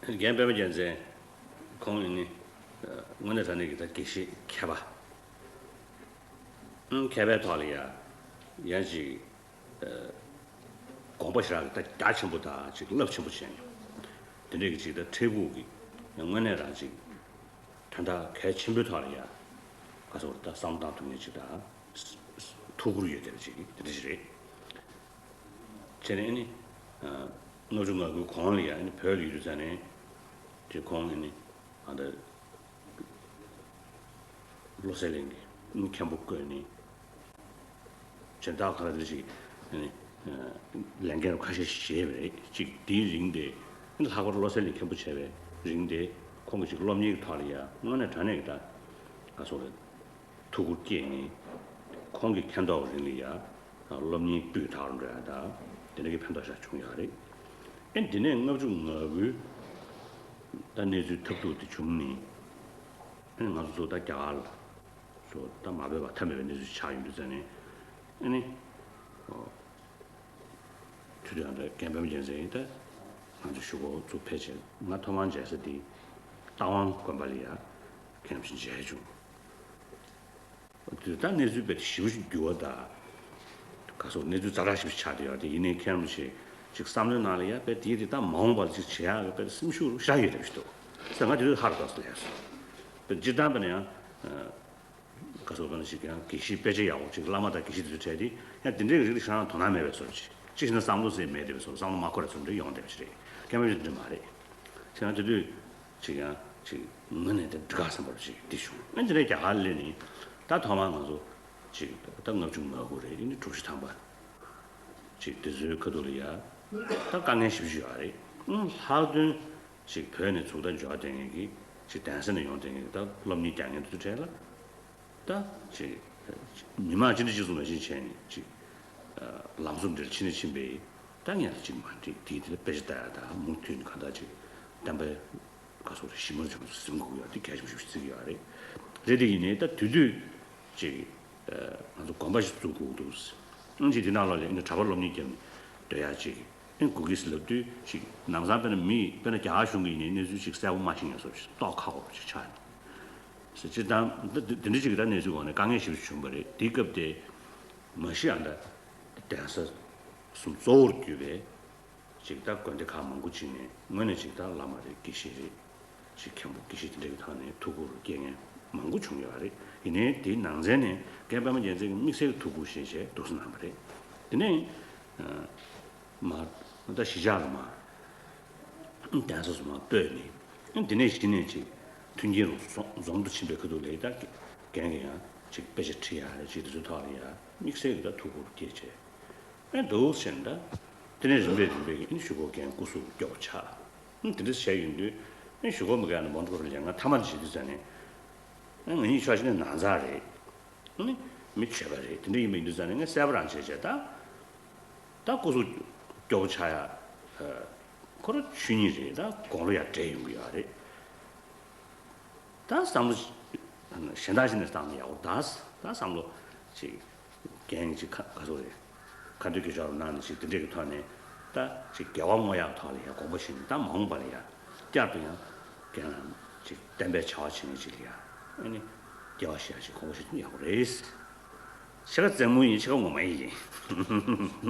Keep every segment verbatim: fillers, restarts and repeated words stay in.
རྒན་པད་མ་རྒྱལ་མཚན་ཁོང་ནི་དངོས་གནས་དྲང་གནས་ཀྱི་ད་དགེ་བཤེས་མཁས་པ། མཁས་པའི་ཐོག་ལ་ཡ་ཡང་ཅིག་དགོངས་པ་ཞེ་དྲག་གི་ད་རྒྱ་ཆེན་པོ་དང་ཅིག་རླབས་ཆེན་པོ་བྱས་ནས་དེ་འདྲས་ཀྱི་ཅིག་ད་འཕྲལ་ཕུགས་ཀྱི་དངོས་གནས་རང་ཅིག་དོན་དག་གལ་ཆེན་པོའི་ཐོག་ལ་ཡ་ག་སོགས་ད་བསམ་བློ་བཏང་ཐུབ་མཁན་ཅིག་དང་ཐུགས་ཁུར་ཡོད་བསྡད་པ་ཅིག་དེ་འདྲ་ཞིག་རེད། བྱས་ནས་ཨ་ནི། ལྔ་བཅུ་ང་དགུའི་གོང་ལ་ཡ་ཨ་ནི་བོད་ལ་ཡོད་དུས་ཙང་ནས་དེ་ཁོང་ཨ་ནི་ཨ་ད་བློ་གསལ་གླིང་གི་ཨ་ནི་མཁན་པོ་བསྐོས་ནས་སྦྱིན་བདག་ག་རེ་ཞིག་ཨ་ནི་ལས་འགན་རུ་ཁ་ཤས་ཤིག་བཞེས་པ་རེད། ཅིག་དེའི་རིང་དེ་ཨ་ནི་ལྷག་པར་བློ་གསལ་གླིང་མཁན་པོ་བྱས་པའི་རིང་དེ་ཁོང་གི་ཅིག་སློབ་གཉེར་གྱི་ཐོག་ལ་ཡ་དངོས་གནས་དྲང་གནས་ཀྱི་ད་ག་སོགས་རེད། ཐུགས་ཁུར་བསྐྱེད་ནས་ཁོང་གི་མཁྱེན་རྟོགས་རིང་ལ་ཡ་སློབ་གཉེར་སྤུས་དག་རུ་འགྲོ་ཡ་ད་དེ་འདྲ་གི་ཕན་ཐོགས་ཤ་བྱུང་ཡོད་རེད། ཨེ་འདི་ནས་ལྔ་བཅུ་ང་དགུའི་ད་གནས་ཚུལ་ཐབས་སྡུག་དེ་བྱུང་ནས་ཨེ་ང་ཚོ་ཚོ་ད་རྒྱ་གར་ལ་ཚོ་ད་མ་འབོད་པ་ཐབས་མེད་པའི་གནས་ཚུལ་ཆགས་ཡོང་དུས་ཙང་ནས་ཨེ་ནི། དུས་དང་རྒན་པད་མ་རྒྱལ་མཚན་ཡིན་ད། ང་ཚོ་གཞུག་གུ་ཚུར་ཕེབས་བྱས་ང་ཐོག་མར་མཇལ་ས་དེ་རྟ་དབང་དགོན་པ་ལ་ཡ་མཁན་ཞིག་མཇལ་བྱུང་། དུས་ད་གནས་ཚུལ་དཔེ་ཞིབ་འགྱུར་བ་དང་། ག་སོགས་གནས་ཚུལ་ཛ་དྲག་ཞིབ་ཆགས་བསྡད་ཡོད་དེ་ཡིན་ནའི་མཁན་ཞིག་ཅིག་བསམ་བློའི་ནང་ལ་ཡ་དཔེ་དེའི་དེ་ད་མ་འོངས་པར་ཅིག་བྱེད་ཡག་གི་དཔེ་སེམས་ཤུགས་རུ་ཤར་ཡོད་རེད་ཞུ་འདུག་ཟེར་ང་དེ་དུས་ཧ་རུ་ཏོག་ཙམ་ལས་སོང་། དཔེ་སྤྱིར་བཏང་དཔེ་ན་ཡང་། ག་སོགས་པ་ཞིག་ཀྱང་དགེ་བཤེས་དཔེ་ཆ་ཡག་པོ་ཅིག་བླ་མ་དང་དགེ་བཤེས་དེ་ཚོ་བྲལ་ཏེ་ཡང་དེ་འདྲའི་རིགས་ལ་ཤ་ན་དོ་སྣང་མེད་པའི་བཟོ་ཅིག་ཅི་ཞིག་ན་བསམ་བློ་ཟེར་མེད་དེ་བའི་བཟོ་བསམ་བློ་མ་འཁོར་བའི་བཟོ་འདྲ་ཡོང་བསྡད་པ་ཞིག་རེད། སྐྱེ་མ་ཞིག་འདྲ་མ་རེད། བྱས་ན་དེ་དུས་ཅིག་ཡང་ཅིག་ངོས་ནས་དེ་འགྲིག་ག་བསམ་པ་ཅིག་འདི་བྱུང་ཨ་འདི་འདྲའི་རྒྱ་གར་སླེབས་ནས་ད་ཐོག་མར་ང་ཚོ་ཅིག་ད་ལྔ་བཅུ་ང་དགུ་རེད་ཨ་ནི་དྲུག་ཅུ་ཐམ་པ་ཅིག་དེ་ཚོའི་ཁ་ཐུག་ལ་ཡ་ད་དཀའ་ངལ་ཞེ་པོ་ཅིག་ཡོད་རེད། ལྷག་དོན་ཅིག་བོད་ནས་ཚུར་ད་འབྱོར་བསྡད་མཁན་གྱི་ཅིག་གདན་ས་ནས་ཡོང་བསྡད་མཁན་གྱི་ད་སློབ་གཉེར་རྒྱག་མཁན་དེ་ཚོ་གྲས་ལ་ད་ཅིག་མི་མང་སྤྱི་འཐུས་སྤྱི་ཚོགས་ནང་བཞིན་བྱས་ནས་ཅིག་ལམ་སྲོལ་འདིར་ཕྱིན་ནས་ཕྱིན་པའི་ད་ངས་ལ་ཅིག་མ་འགྲིག་དེའི་དེ་ལ་དཔེ་ཆ་ལྟ་ཡ་ད་མུ་མཐུད་ནས་གང་ལྟར་ཅིག་བསྟན་པའི་ག་སོགས་རེ་ཞི་མོལ་བྱུང་ཟིན་དགོས་ཡོད་དེ་གལ་ཆེན་པོ་ཞིག་བརྩི་གི་ཡོད་རེད། རེད་དེ་ཡིན་ནའི་ད་དུས་དུས་ཅིག་ང་ཚོ་དགོན་པ་ཞིག་བཙུགས་དགོས་འདུག་ཨང་ཅིག་དེ་ནང་ལོགས་ལ་ཨ་ནི་གྲྭ་པ་སློབ་གཉེར་བརྒྱབ་ནས་སྡོད་ཡག་ཅིག་ཨ་ནི་དགོས་ཀྱི་ཟེར་ལབ་དུས་ཅིག་ནམ་སང་དཔེར་ན་མི་དཔེར་ན་རྒྱ་གར་གཞུང་གི་ཡིན་ནའི་གནས་ཚུལ་ཅིག་གསལ་པོ་མ་ཤེས་མཁན་བཟོ་ཞིག་རྟོགས་ཁག་པོ་ཅིག་ཆགས་ཡོང་། ཟེར་སྤྱིར་བཏང་འདི་འདི་འདྲ་ཅིག་གི་ད་གནས་ཚུལ་འོག་ནས་དཀའ་ངལ་ཞེ་པོ་བྱུང་བ་རེད། དེའི་སྐབས་དེ་མ་གཞི་ཨ་ད་གདན་ས་གསུམ་གཙོ་བོར་གྱུར་པའི་ཅིག་ད་དགོན་སྡེ་ཁག་མང་པོ་ཅིག་ནས་དངོས་གནས་ཅིག་ད་བླ་མ་རེད་དགེ་བཤེས་རེད། ཅིག་མཁན་པོ་དགེ་བཤེས་དེ་འདྲ་གི་ཐོག་ནས་ཐུགས་ཁུར་སྐྱེ་མཁན་མང་པོ་བྱུང་ཡོད་རེད། ཡིན་ནའི་དེའི་ནང་ཚན་ནས་རྒན་པད་མ་རྒྱལ་མཚན་གྱིས་དམིགས་བསལ་གྱི་ཐུགས་ཁུར་བཞེས་བྱས་འདུག་སེ་གནང་བ་རེད། དེ་ནས་མ་ད་གཞིས་ཆགས་ལ་མ་གདན་ས་སུ་མ་སྤོས་ནས་དེ་ནས་གཞི་ནས་ཅིག་མཐུན་རྐྱེན་རུ་འཛོམས་འཛོམས་དུ་ཕྱིན་པའི་ཁ་ཐུག་ལ་ད་རྒན་གྱིས་ཡང་ཅིག་དཔེ་ཆ་ཁྲིད་ཡག་རེད་ཅིག་དེ་ཚོའི་ཐོག་ལ་ཡང་དམིགས་བསལ་གྱི་ད་ཐུགས་ཁུར་སྐྱེས་བྱས། ཨེ་འདུག་ཟེར་ན་ད། དེ་ནས་རིམ་པས་རིམ་པས་ཀྱི་ཨེ་གཞུག་གུ་རྒན་སྐུ་གཟུགས་སྐྱོ་བོ་ཆགས། ཨེ་དེ་འདྲ་བྱས་ཡོང་དུས་ཨེ་གཞུག་གུ་མི་དགའ་ན་མོན་གྷོ་རུ་ལས་ང་ཐ་མག་བྱེད་དུས་ཙང་ནས་ཨེ་ང་གཉིས་ཕྱོགས་གཅིག་ནས་ནང་ཚགས་རེད། ཨེ་མི་ཆོས་པ་རེད་དེ་འདྲ་ཡིན་པ་ཡིན་དུས་ཙང་ནས་ངས་གསལ་པོ་རང་བྱས་བྱས་ད། ད་སྐུ་གཟུགས་སྐྱོ་བོ་ཆགས་ཡ། ཁོ་རང་ཆོས་ཉིད་རེད་ད་དགུང་ལོ་ཡར་བགྲེས་ཡོང་གི་ཡོད་རེད། ད་བསམ་བློ་གཞན་དག་ཅིག་ནས་བཏང་ན་ཡག་པོ་ད་ད་བསམ་བློ་ཅིག་རྒན་ཅིག་ཁ་ཁ་སོ་རེད། ཁ་འདོན་གྱི་ཞོར་གནང་ནས་ཅིག་དེ་འདྲས་ཀྱི་ཐོག་ནས་ད་ཅིག་དགེ་བ་བསྔོ་ཡག་ཐོག་ལ་ཡ་དགོངས་པ་བཞེས་ནས་ད་མ་འོངས་པ་ལ་ཡ་བསྐྱར་དུ་ཡང་རྒན་རང་ཅིག་བསྟན་པའི་བྱ་བ་བྱེད་མཁན་ཅིག་ལ་ཡ་ཨ་ནི་དགེ་བ་བྱེད་ཡག་ཅིག་དགོངས་པ་བཞེས་ཐུབ་ན་ཡག་པོ་རེད། ཕྱེད་ཀ་རྩེད་མོ་ཡིན་ཕྱེད་ཀ་ངོ་མ་ཡིན།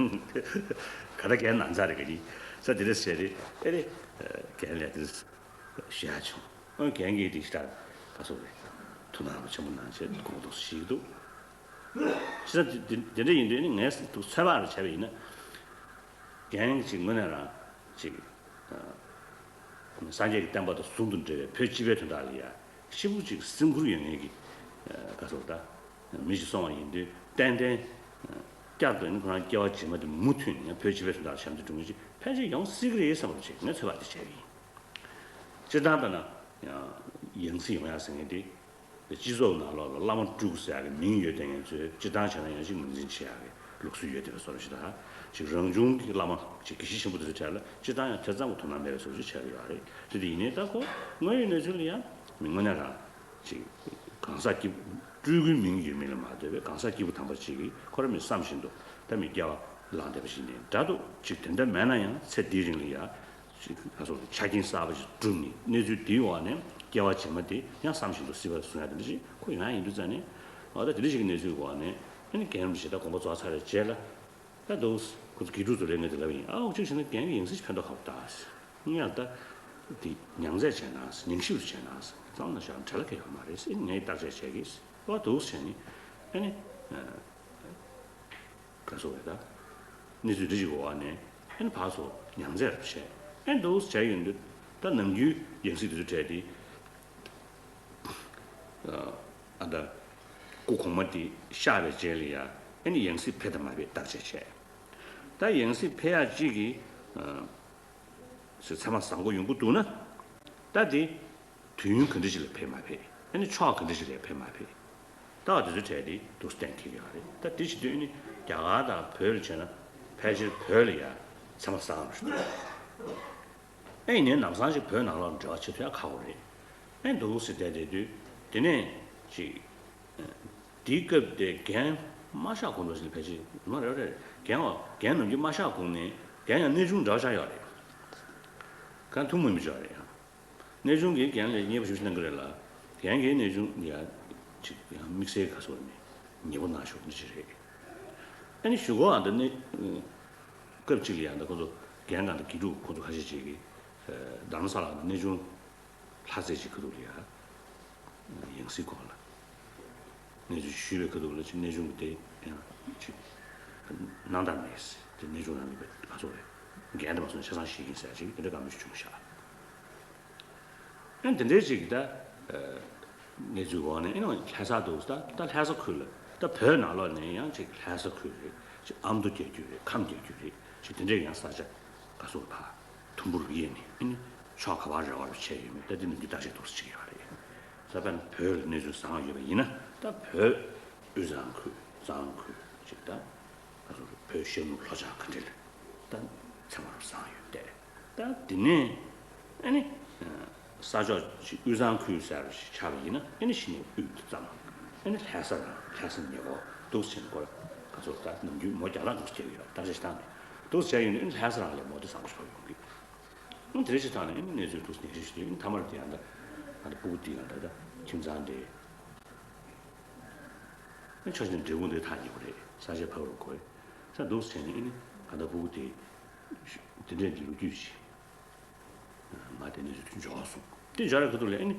ག་ད་རྒན་ནང་ཚ་རེད་ག་ནི་ས་དེ་འདྲས་བྱས་རེད་ཨེ་རེད། རྒན་ལས་དེ་འདྲས། ཞུ་ཡག་བྱུང་། ཨོ་རྒན་གྱིས་དེ་ཞེ་དྲག་ག་སོགས་རེད། ཐུགས་སྣང་ཆེན་པོ་གནང་བྱས་དགོངས་དག་ཞིག་འདུག་བྱས་ཙང་དེ་དེ་འདྲ་ཡིན་དུས་ནི་ངས་ཐུགས་ཚོད་དཔག་རུ་བྱས་པ་ཡིན་ན། རྒན་ཅིག་དངོས་གནས་རང་ཅིག་སངས་རྒྱས་ཀྱི་བསྟན་པ་དང་ཟུང་དུ་འབྲེལ་བའི་བོད་སྤྱི་པའི་དོན་དག་ལ་ཡ་ཤི་བོ་ཅིག་སེམས་ཁུར་ཡོད་མཁན་གྱི་ག་སོགས་ད་མི་ཞིག་སོང་བ་ཡིན་དུས་ཏན་ཏན་བསྐྱར་དུ་ནི་ཁོ་རང་སྐྱེ་བ་རྗེས་མ་དེ་མུ་མཐུད་ནས་བོད་སྤྱི་པའི་དོན་དག་ལ་ཞབས་འདེགས་སྒྲུབ་མཁན་ཅིག་ཕལ་ཆེར་ཡོང་སྲིད་ཀྱི་རེད་བསམ་པ་ཅིག་ངས་ཚོད་དཔག་དེ་བྱས་པ་ཡིན། སྤྱིར་བཏང་ལྟར་ན་ཡང་ཡང་སྲིད་ཡོང་ཡག་ཟེར་མཁན་དེ་སྤྱི་ཚོགས་ནང་ལོགས་ལ་བླ་མ་སྤྲུལ་སྐུ་ཟེར་ཡག་གི་མིང་ཡོད་བསྡད་མཁན་ཚོས་སྤྱིར་བཏང་བྱས་ན་ཡང་ཅིག་ངོས་འཛིན་བྱེད་ཡག་གི་ལུགས་སྲོལ་ཡོད་བསྡད་པའི་བཟོ་འདྲ་ཞིག་དང་ཅིག་རང་བྱུང་གི་བླ་མ་ཅིག་དགེ་བཤེས་ཆེན་པོ་དེ་ཚོའི་གྲས་ལ་སྤྱིར་བཏང་ཡང་དེ་ཙམ་གྱི་དོ་སྣང་མེད་པའི་བཟོ་འདྲ་ཞིག་ཆགས་ཀྱི་ཡོད་རེད། དེ་དེ་ཡིན་ནའི་ད་ཁོ་དངོས་ཡོད་གནས་ཚུལ་ལ་ཡང་མི་དངོས་གནས་རང་ཅིག་གང་ཟག་སྐྱེས་སྤྲུལ་སྐུའི་མིང་ཡོད་མིན་ལ་མ་ལྟོས་པའི་གང་ཟག་སྐྱེས་བུ་དམ་པ་ཅིག་གིས་ཁོ་རང་མི་བསམ་བཞིན་དུ་ད་མི་སྐྱེ་བ་བླངས་བསྡད་པ་ཞིག་ནས་འདྲ་འདུག་ཅིག་དེ་འདྲ་མེད་ན་ཡང་ཚེ་འདིའི་རིང་ལ་ཡང་ ཅིག་ཁ་སོགས་ཆ་རྐྱེན་གསར་པ་ཞིག་བསྒྲུབས་ནས་གནས་ཚུལ་དེའི་འོག་ནས་སྐྱེ་བ་རྗེས་མ་དེ་ཡང་བསམ་བཞིན་དུ་སྲིད་པ་ལ་བཟུང་ཡ་དེ་འདྲ་ཞིག་ཁོ་ཡོང་ཡ་ཡིན་དུས་ཙང་ནས། འོ་ད་དེ་འདྲ་ཞིག་གི་གནས་ཚུལ་གྱི་འོག་ནས་ཨ་ནི་རྒན་རིན་པོ་ཆེ་ད་དགོངས་པ་རྫོགས་ཚར་བའི་རྗེས་ལ། ད་འདུག་ཁོ་ཚོ་དགེ་ཕྲུག་ཚོ་ལས་ངན་དེ་ལབ་ཡིན། ཨ་འོ་གཅིག་བྱས་ན་རྒན་གྱི་ཡང་སྲིད་ཕན་ཐོགས་ཁ་པོ་ད་ངས་ཡང་ད་དེ་མྱང་ཚད་བྱས་ན་མྱང་ཤིབ་བྱས་ན་ཙང་ན་ཞག་བྲེལ་ལ་གལ་ཡོད་མ་རེད་ཟེར་ངས་བརྟག་དཔྱད་བྱས་ཀྱིས། འོ་འདུག་བྱས་ནས་ཨ་ནི། ག་སོགས་རེད་ད། གནས་ཚུལ་འདི་ཞིག་འོག་ནས་ཨ་ནི་ཕར་ཚུར་མྱང་ཚད་རུ་བྱས། ཨ་ནི་འདུག་བྱས་ཡོང་དུས་ད་ནམ་རྒྱུན་ཡང་སྲིད་དེ་ཚོ་གྲས་དེ། ཨ་ད། སྐུ་གོང་མ་དེ་གཤེགས་པའི་རྗེས་ལ་ཡ་ཨ་ནི་ཡང་སྲིད་ཕེབས་དང་མ་ཕེབས་བརྟག་དཔྱད་བྱས། ད་ཡང་སྲིད་ཕེབས་ཡག་གཅིག་གི། ཚེ་མཚམས་བཟང་པོ་ཡོང་གི་འདུག་ན། ད་དེ། དུས་ཡུན་ག་འདྲ་ཞིག་ལ་ཕེབས་མ་ཕེབས། ཨ་ནི་ཕྱོགས་ག་འདྲ་ཞིག་ལ་ཕེབས་མ་ཕེབས། ད་དེ་ཚོའི་གྲས་དེ་འདུག་གཏན་འཁེལ་གྱི་ཡོད་རེད། ད་དེ་བྱེད་དུས་ཨ་ནི་རྒྱ་གར་དང་བོད་ལ་བྱས་ན་ཕལ་ཆེར་བོད་ལ་ཡ་ཚེ་མཚམས་བཟང་རུ་ཞིག་འདུག་ཨ་ཡིན་ནའི་ལམ་སང་ཞིག་བོད་ནང་ལོགས་འབྲེལ་བ་བྱེད་ཐུབ་ཡ་ཁག་པོ་རེད། ཨ་ནི་འདུག་ཟེར་བསྡད་བསྡད་དུས་དེ་ནས་ཅིག་དེའི་སྐབས་དེ་རྒན་མ་གཤེགས་གོང་དུ་ཞིག་ཕལ་ཆེར་མ་རེད་རེད། རྒན་བ་རྒན་ནམ་རྒྱུན་མ་གཤེགས་གོང་ནས་རྒན་ཡང་གནས་ཆུང་འདྲ་བ་ཆགས་ཡོད་རེད། གང་ཐུག་མི་མི་ཆོག་རེད་ཡང་། གནས་ཆུང་གིས་རྒན་ལ་མཉེས་པོ་ཞུ་ཞུ་གནང་གི་རེད་ལ། རྒན་གྱིས་གནས་ཆུང་ཡ་ཅིག་ཡང་དམིགས་བསལ་ག་སོགས་ནས་མཉེས་པོ་གནང་ཤོག་འདི་ཅི་རེད། ཨ་ནི་གཞུག་གུ་ཨ་འདི་ནི་སྐབས་གཅིག་ལ་ཡང་འདི་ཁོ་ཚོ་རྒན་གང་དང་དགེ་ཕྲུག་ཁོ་ཚོ་ཁ་ཤས་ཅིག་གིས་རྡ་རམ་ས་ལ་གནས་ཆུང་ལྷ་རྩེ་ཅིག་ཁ་ཐུག་ལ་ཡ། ཡང་སྲིད་སྐོར་ལ། གནས་ཚུལ་ཞུས་པའི་ཁ་ཐུག་ལ་ཅིག་གནས་ཆུང་གི་དེ་ཡང་ཅིག་སྣང་དག་མེད་ཟེར། དེ་གནས་ཆུང་རང་ཡིན་པའི་ག་ཚོད་རེད། རྒན་དེ་མ་སོང་ཆ་ཚང་ཞིག་ཡིན་ཟེར་ཅིག་དེ་འདྲ་བཀའ་མོལ་ཞིག་བྱུང་ཤག་ཨ་ནི་དེ་འདྲའི་ཅིག་ད་གནས་ཚུལ་འོག་ནས་ཨ་ནི་ལྷ་ས་འདུག་ད་ད་ལྷ་ས་ཁུལ་ལ་ད་བོད་ནང་ལོགས་ནས་ཡང་ཅིག་ལྷ་ས་ཁུལ་རེད། ཅིག་ཨ་མདོ་རྒྱལ་རྒྱུད་རེད། ཁམས་རྒྱལ་རྒྱུད་རེད། ཅིག་དེ་འདྲའི་ཡང་ས་ཆ་ག་ཚོད་ཕར་དུམ་བུར་དབྱེ་ནས་ཨ་ནི་ཕྱོགས་ག་པར་རེ་བ་རུ་བྱས་ཡོད་མེད་ད་དེ་ནི་འདི་བརྟག་དཔྱད་ཏོག་ཙམ་བྱེད་ཀྱི་ཡོད་རེད། ས་པན་བོད་ལ་གནས་ཚུལ་བཟང་བ་ཡོད་པ་ཡིན་ན་ད་བོད་དབུས་གཙང་ཁུལ་གཙང་ཁུལ་ཅིག་ད་ང་ཚོ་བོད་ཤར་ནུབ་ལྷོ་བྱང་ག་འདྲ་ལ་ད་ཚང་མ་རུ་བཟང་ཡོད་བལྟས། ད་དེ་ནས་ཨ་ནི་ས་ཕྱོགས་ཅིག་དབུས་གཙང་ཁུལ་ཟེར་བ་ཞིག་ཆགས་པ་ཡིན་ན་ཨ་ནི་གཞི་ནས་དབུས་དེ་ཙམ་ཨ་ནི་ལྷ་ས་རང་ལྷ་ས་ཉེ་འཁོར་འདུག་སེ་བྱས་ནས་སྐོར་ང་ཚོ་ད་ནམ་རྒྱུན་མོ་རྒྱ་ལག་འདུག་སེ་རྒྱག་གི་ཡོད། བརྟག་དཔྱད་བཏང་ནས་འདུག་སེ་བྱས་ཡོད་ན་ཨ་ནི་ལྷ་ས་རང་ལས་མོ་དེ་བཟང་པོ་ཞིག་ཕབ་ཡོང་གི། ཨང་དེ་རེ་ཞིག་ཐང་ནས་ཨ་ནི་གནས་ཚུལ་འདུག་ནས་རེ་ཞིག་ཨ་ནི་ཐ་མར་དེ་ཡང་ད་ང་ད་སྤུ་གུ་དེ་ཡང་ད་ད་ཁྱིམ་ཚང་དེ་ཨ་ཆ་ཆེན་འབྲས་སྤུངས་དེ་ཐག་ཉེ་པོ་རེད། ས་ཆ་ཕ་རུ་གོ་ས་འདུག་ཟེར་ནས་ཨ་ནི་ང་ད་སྤུ་གུ་དེ་དེ་འདྲས་ཀྱི་ལོ་རྒྱུས་ཤིག་ང་དེ་ནས་འབྱོར་སོང་། དེ་འབྱོར་ར་ཁ་ཐུག་ལས་ཨ་ནི་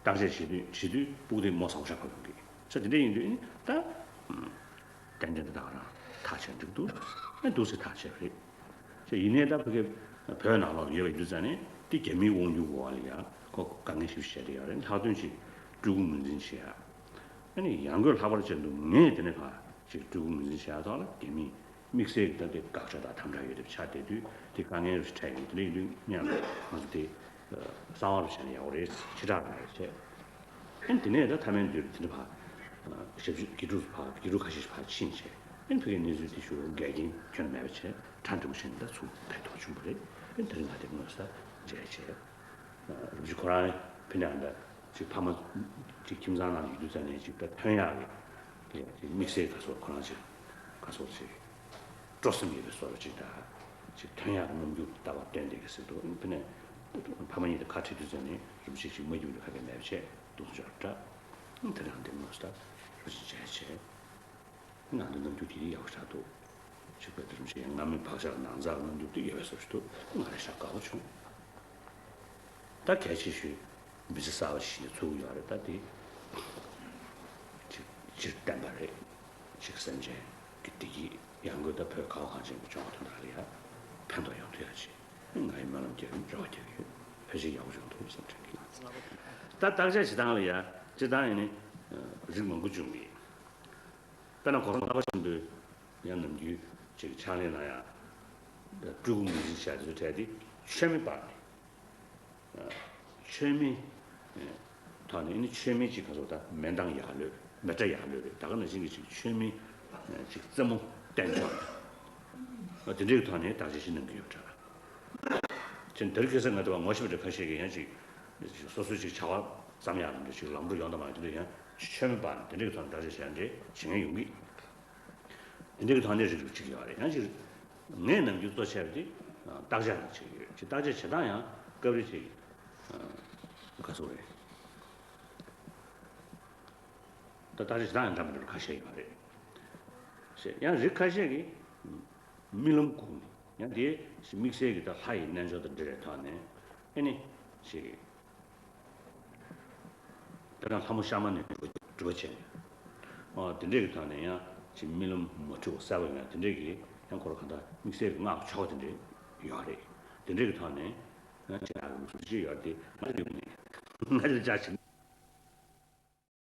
བརྟག་དཔྱད་བྱེད་དུས་བྱེད་དུས་སྤུ་གུ་དེ་མོ་བཟང་པོ་ཤ་ཕབ་ཡོང་གི་ས་དེ་འདྲས་ཡིན་དུས་ཨ་ནི་ད། ཏན་ཏན་དེ་དག་རང་ཐག་ཆོད་འགྲིག་འདུག་ཨེ་འདུག་སེ་ཐག་ཆོད་རེད། ཅེས་ཡིན་ནའི་ད་ཕ་གི་བོད་ནང་ལོགས་ཡོད་པའི་རྒྱུ་མཚན་ནི་དེ་རྒྱ་མིའི་དབང་སྒྱུར་འོག་ལ་ཡ་ཁོ་དཀའ་ངལ་ཞིག་བཤད་དེ་ཡོད་རེད། ལྷག་དོན་ཅིག་སྤྲུལ་སྐུ་ངོས་འཛིན་བྱེད་ཡ། ཨ་ནི་ཡང་སྒོས་ལྷག་པར་བྱས་འདུག་ངས་དེ་ནས་ཕར་ཅིག་སྤྲུལ་སྐུ་ངོས་འཛིན་བྱེད་ཡ་ཐོག་ལ་རྒྱ་མིས་དམིགས་བསལ་གྱི་ད་དེ་དགག་ཕྱོགས་དང་དམ་དྲག་ཡོད་དེ་ཆགས་བསྡད་དུས་དེ་དཀའ་ངལ་རུ་འཕྲད་ཡོང་དེ་འདྲ་ཡིན་དུས་མཉམ་དུ་ང་ཚོ་དེ། གསང་བ་རུ་བྱས་ན་ཡག་པོ་རེད། ཕྱི་དྲགས་རང་རེད་བྱས། ཨེ་དེ་ནས་ད་མཐའ་མའི་མདུན་དེ་འདྲ་ཕར་ཞབས་ཞུ་དགེ་ཕྲུག་ཕར་དགེ་ཕྲུག་ཁ་ཤས་ཤིག་ཕར་ཕྱིན་བྱས་ཨེ་ཕ་གིའི་གནས་ཚུལ་དེ་ཞུ་འགལ་རྐྱེན་ཁྱོན་མེད་པ་བྱས་གྲ་འགྲིག་པོ་བྱས་ནས་ད་ཚུར་ཕེབས་ཐུབ་པ་བྱུང་བ་རེད། ཨེ་དེ་རིང་ང་དེ་དངོས་སུ་ད་མཇལ་བྱས། རིན་པོ་ཆེ་ཁོ་རང་ཕི་ནས་ད་ཅིག་ཕ་མ་ཅིག་ཁྱིམ་ཚང་ནང་ཡོད་དུས་ཙམ་ནས་ཅིག་ད་ཐོན་ཡག་གི་ཅིག་དམིགས་བསལ་ག་སོགས་ཁོ་རང་ཅིག་ག་སོགས་ཅིག་སྤྲོ་སེམས་ཡོད་པའི་བཟོ་འདྲ་ཅིག་དང་། ཅིག་ཐོན་ཡག་གི་རྣམ་འགྱུར་ལྟ་བ་སྟོན་བསྡད་ཀྱི་ཟེར་འདུག་ཕི་ནས་ཕ་མ་གཉིས་དང་ཁ་བྲལ་དུས་ཙམ་ནས་རིན་པོ་ཆེ་ཅིག་མ་རྒྱུག་ནས་ཁ་སྐད་མེད་པ་བྱས་འདུག་འབྱོར་འདྲ། དེ་རང་དེ་མོ་ས་རིན་པོ་ཆེ་མཇལ་བྱས། ང་ཚོ་རྣམ་འགྱུར་དེ་རིགས་ཡག་པོ་ཆགས་འདུག་ཅིག་པའི་རིན་པོ་ཆེ་ཡང་སྔ་མའི་བག་ཆགས་ནང་ཚགས་རྣམ་འགྱུར་དེ་ཡོད་པའི་བཟོ་ཞིག་འདུག་ང་རེ་ཞག་དགའ་པོ་བྱུང་། ད་གལ་ཆེ་ཤོས་མི་ཚེ་གསར་པ་ཞིག་ནས་འཚོལ་གྱི་ཡོད་རེད། ད་དེ་ཅིག་སྤྱིར་བསྟན་པ་རེད། ཅིག་སེམས་ཅན་གྱི་བདེ་སྐྱིད་ཡང་སྒོས་ད་བོད་ཁ་བ་གངས་ཅན་གྱི་ལྗོངས་དོན་དག་ལ་ཡ་ཕན་ཐོགས་ཡོང་ཐུབ་ཡ་ཅིག་ང་ཡི་སྨོན་ལམ་རྒྱག་གི་ཡོད། རེ་བ་རྒྱག་གི་ཡོད། ཕལ་ཆེར་ཡག་པོ་བྱུང་འདུག་བསམ་དྲན་གྱི་ཡོད། ད་བརྟག་དཔྱད་བྱེད་སྟངས་ལ་ཡ་སྤྱིར་བཏང་ཡིན་ནི་རིགས་མང་པོ་བྱུང་གི། དཔེར་ན་གོང་ས་ལྔ་པ་ཆེན་པོས་ཡང་ནམ་རྒྱུན་ཅིག་ཕྱག་ལས་གནང་ཡ། སྤྲུལ་སྐུ་ངོས་འཛིན་བྱས་དེ་ཚོ་གྲས་དེ་ཆོས་མེད་པ་ནས། ཆོས་མེད་ཐོག་ནས་ནི་ཆོས་མེད་ཅིག་ག་ཚོད་ད་མེ་མདའ་ཡག་ལོས་མེ་སྒྲ་ཡག་ལོས་རེད། ད་ག་ནང་བཞིན་གྱི་ཅིག་ཆོས་མེད་ཅིག་རྩེད་མོ་བསྟན་ཆོག་ནས་དེ་འདྲའི་ཐོག་ནས་བརྟག་དཔྱད་ཞིག་གནང་གི་ཡོད་པ་འདྲ། ཅིག་འདིར་ཁ་སང་ང་ཚོ་བ་ངོ་ཤེས་པ་འདྲ་ཁ་ཤས་ཀྱིས་ཡང་ཅིག་སོ་སོའི་ཅིག་བྱ་བ་བརྩམ་ཡག་ལ་འདྲ་ཅིག་ལམ་འགྲོ་ཡོང་དང་མ་ཡོང་དེ་འདྲ་ཡང་ཆོས་མེད་པ་ནས་དེ་འདྲའི་ཐོག་ནས་བརྟག་དཔྱད་བྱས་འདྲ་བྱེད་མཁན་ཡོང་གི། དེ་འདྲའི་ཐོག་ནས་རིགས་རུས་གཅིག་ཡོད་རེད། ཡང་ཅིག་ངས་ནམ་རྒྱུན་གཙོ་ཆེ་བ་དེ་ བརྟག་དཔྱད་ལ་བྱེད་ཀྱི་ཡོད། ཅིག་བརྟག་དཔྱད་བྱེད་སྟངས་ཡང་སྐབས་རེ་ཅིག་ག་ཚོད་རེད། ད་བརྟག་དཔྱད་བྱེད་སྟངས་ཡང་འདྲ་མི་འདྲ་ཁ་ཤས་ཡོད་རེད། ཞེས་ཡང་རིགས་ཁ་ཤས་ཀྱིས་རྨི་ལམ་ཁུག་ནས་ཡང་དེ་དམིགས་བསལ་གྱི་ད་ལྷ་ཡི་རྣལ་འབྱོར་དང་འབྲེལ་བའི་ཐོག་ནས་ཨེ་ནི་ཞིག་དེ་རང་ལྷ་མོ་ཤར་མ་ནས་སྒྲུབ་པ་བྱས་ནས། ཨོ་དེ་འདྲས་ཀྱི་ཐོག་ནས་ཡང་ཅིག་རྨི་ལམ་མ་འཁྲུལ་བ་གསལ་བ་ཡོང་ཡ་དེ་འདྲས་ཀྱི་ཡང་ཁོ་ར་གང་ལྟར་དམིགས་བསལ་གྱི་སྔགས་ཆོ་ག་དེ་འདྲས་ཡོད་རེད། དེ་འདྲས་ཀྱི་ཐོག་ནས་ཡང་ཅིག་ལྷ་གི་ལུགས་སྲོལ་ཅིག་ཡོད་དེ་ང་ཡོད་ནས་ང་ལ་ཅག་ཅིག་